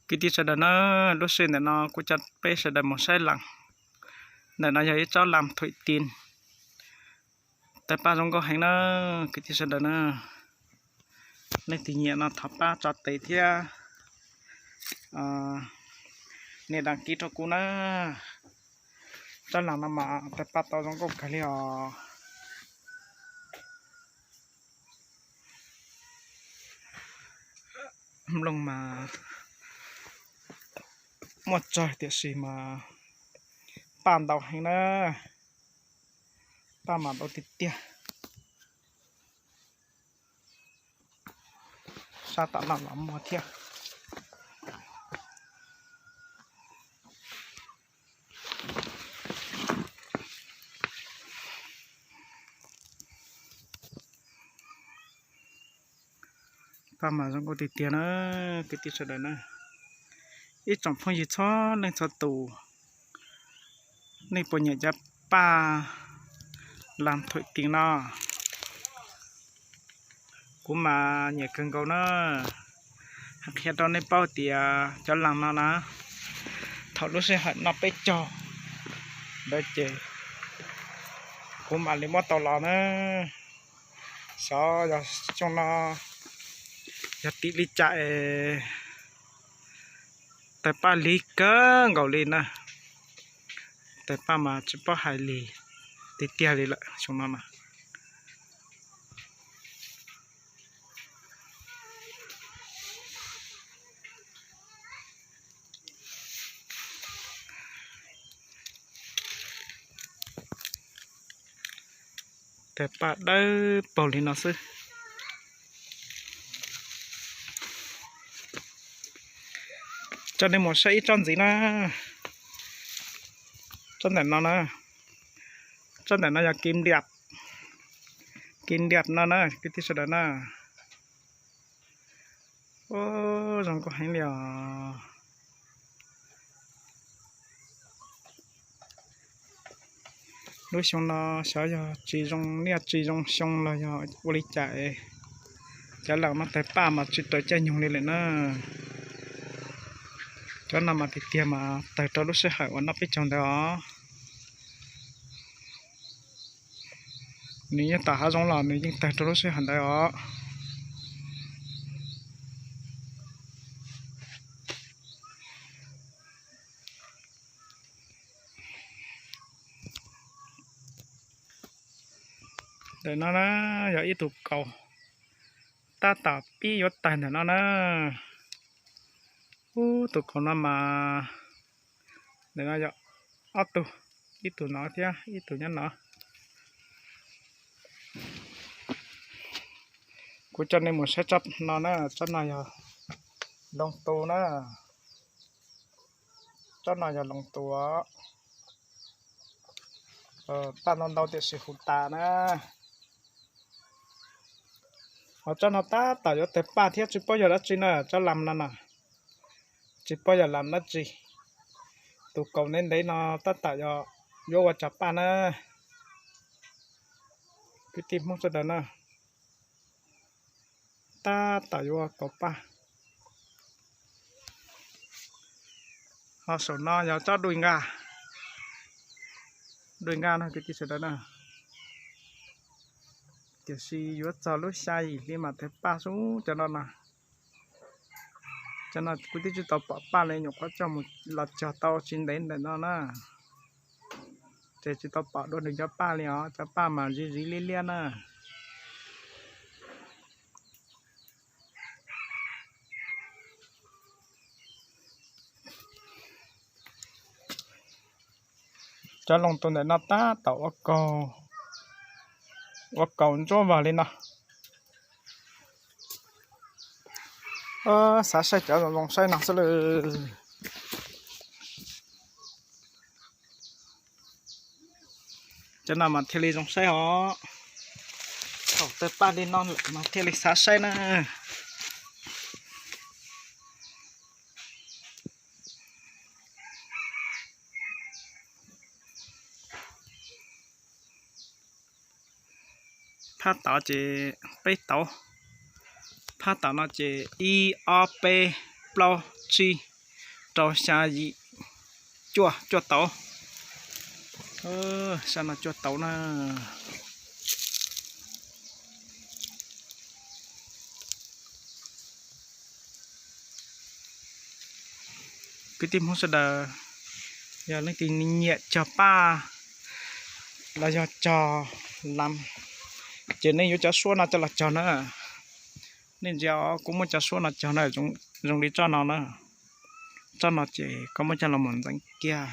Kwv tij sawv daws na, lub sij hawm ntawm no kuv coj peb sawv daws mus saib las. Ntawm no yog ib tsob las thuam tis, tawg paj zoo nkauj heev na. Kwv tij sawv daws na, leej twg nyiam no thov pab tso tes thiab nias đăng ký rau kuv na. Tsob las no mas tawg paj tau zoo nkauj kawg li os. Nplooj mas muaj tsawg tiam sis mas paj ntau heev na, paj mas ntau tiag tiag. Sab tom no los muaj thiab. Paj mas zoo nkauj tiag tiag na, kwv tij sawv daws na. Ib tsoom phooj ywg txhua leej txhua tus, nej puas nyiam cov paj las thuam tis no? Kuv mas nyiam kawg nkaus na. Qhia rau nej paub tias cov las no na, thaum lub sij hawm noj peb caug ntawd ces kuv mam li muab tau los na. Xyov yog xyoo no yog tim li cas es tawg paj lig kawg nkaus li na. Tawg paj mas tsis paub hais li tiag tiag li lawm xyoo no na. Tawg paj dawb paug li no xwb. Coj nej mus saib ib tsob ntxiv na. Tsob ntawm no na, tsob ntawm no yog kim diam, kim diam no na kwv tij sawv daws na. Zoo nkauj heev li os. Lub xyoo no xyov yog tsis zoo niaj tsis zoo xyoo los yog ua li cas es cov las no tawg paj mas tsis raws caij nyoog li lawm na. Cov no mas tiag tiag mas tawg rau lub sij hawm uas noj peb caug ntawd os. Nws yeej tom hav zoov los nws yeej tawg rau lub sij hawm ntawd os. Ntawm no na yog ib tug kaus tab tom pib yuav tawg ntawm no na. Ub, tus kaus no mas ntawm no yog ob tug, ib tug no thiab ib tug nyob no. Kuv coj nej mus saib tsob no na, tsob no yog loo tus na. Tsob no yog loo tus, paj ntau ntau tiam sis hu tas na. Ho tsob no tab tom yuav tawg paj thiab tsis paub yog dab tsi na, tsob las no na. Tsis paub yog las dab tsi. Tus kaus ntev ntev no tab tom yuav ua tso paj na. Kwv tij Hmoob sawv daws na, tab tom yuav ua kaus paj. Ho saum no yog tsob dui nka, dui nka no kwv tij sawv daws na. Tiam sis yuav txog lub xya yim hli mam tawg paj xwb cov no na. Cov no kuv twb tsis tau pom paj li, nyuam qhuav coj mus los cog tau tsis ntev ntawm no na. Ces tsis tau pom dua nws cov paj li os, cov paj mas ziv ziv liab liab na. Cov loo tus ntawm no tab tom ua kaus, ua kaus ntsuab vag li no. Xav saib cov zoo zoo saib no xwb lawm. Cov no mas thiaj li zoo saib os. Thaum tawg paj li no lawm mas thiaj li xav saib na. Phab tod ces peb tauv, phab tom no ces ib ob peb plaub tsib rau xya yim cuaj, cuaj tauv. Xya no cuaj tauv na. Kwv tij Hmoob sawv daws, yog leej twg nyiam cog paj los yog cog lam, ces nej yuav cov suab no coj los cog na. Nej ntsia os, kuv muab cov suab no cog na, zoo li tsob no na. Tsob no ces koj muab coj los mus ntxeev kiag.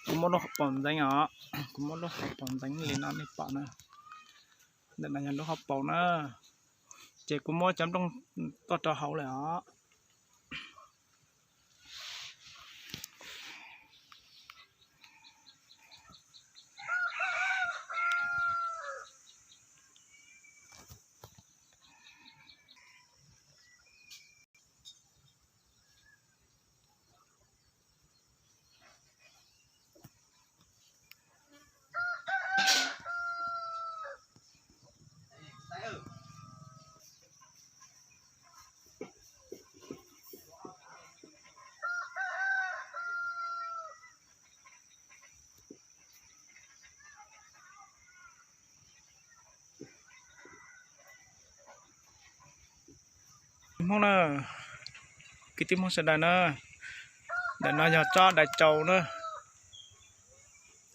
Kuv muab lub hauv paus ntxeev os, kuv muab lub hauv paus ntxeev li no nej pom na. Ntawm no yog lub hauv paus na, ces kuv muab cov nplooj tuaj rau hauv lawm os. Hmoob na, kwv tij Hmoob sawv daws na, ntawm no yog tsob dais tsau na.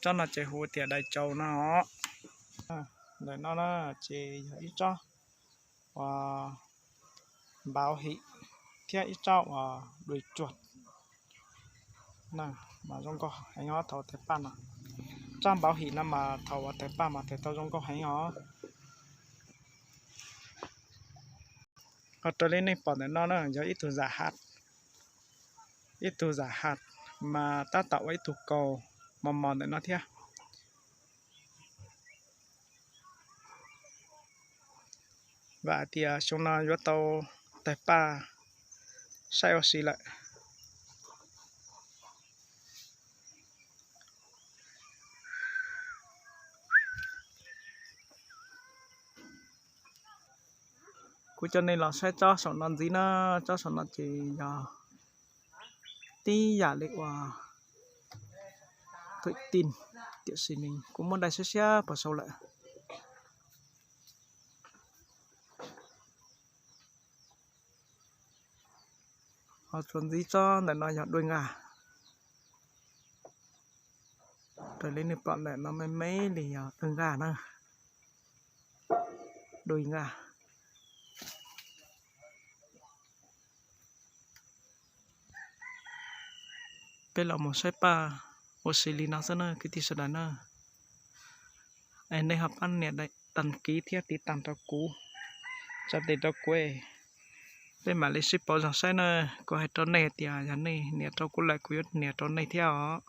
Tsob no ces hu tias dais tsau no os. Ntawm no na ces yog ib tsob uas npau him thiab ib tsob uas dui tsuag na, mas zoo nkauj heev os thaum tais paj no. Tsob npau him no mas thaum uas tais paj mas tais tau zoo nkauj heev os. Ho raws li nej pom ntawm no na yog ib tug zam has, ib tug zam has mas tab tom ua ib tug kaus mos mos ntawm no thiab. Vam hais tias xyoo no yuav tau tais paj saib ua si lawm. Kuv coj nej los saib tsob saum no ntxiv na, tsob saum no ces yog tib yam li uas thwm tij, tiam sis nws kuj muab dai siab siab puas sau lawm. Ho txuas ntxiv tsob ntawm no yog dui nqaj. Raws li nej pom ntawm no me me li yog dui nqaj na, dui nqaj. Peb los mus saib paj ua si li no xwb na kwv tij sawv daws na. Es nej ho pab nias đăng ký thiab tiv tas rau kuv, tsa tes rau kuv, peb mam li sib pauv zog saib na. Kuv hais rau nej tias yog nej nias rau kuv lawm kuv yuav nias rau nej thiab os.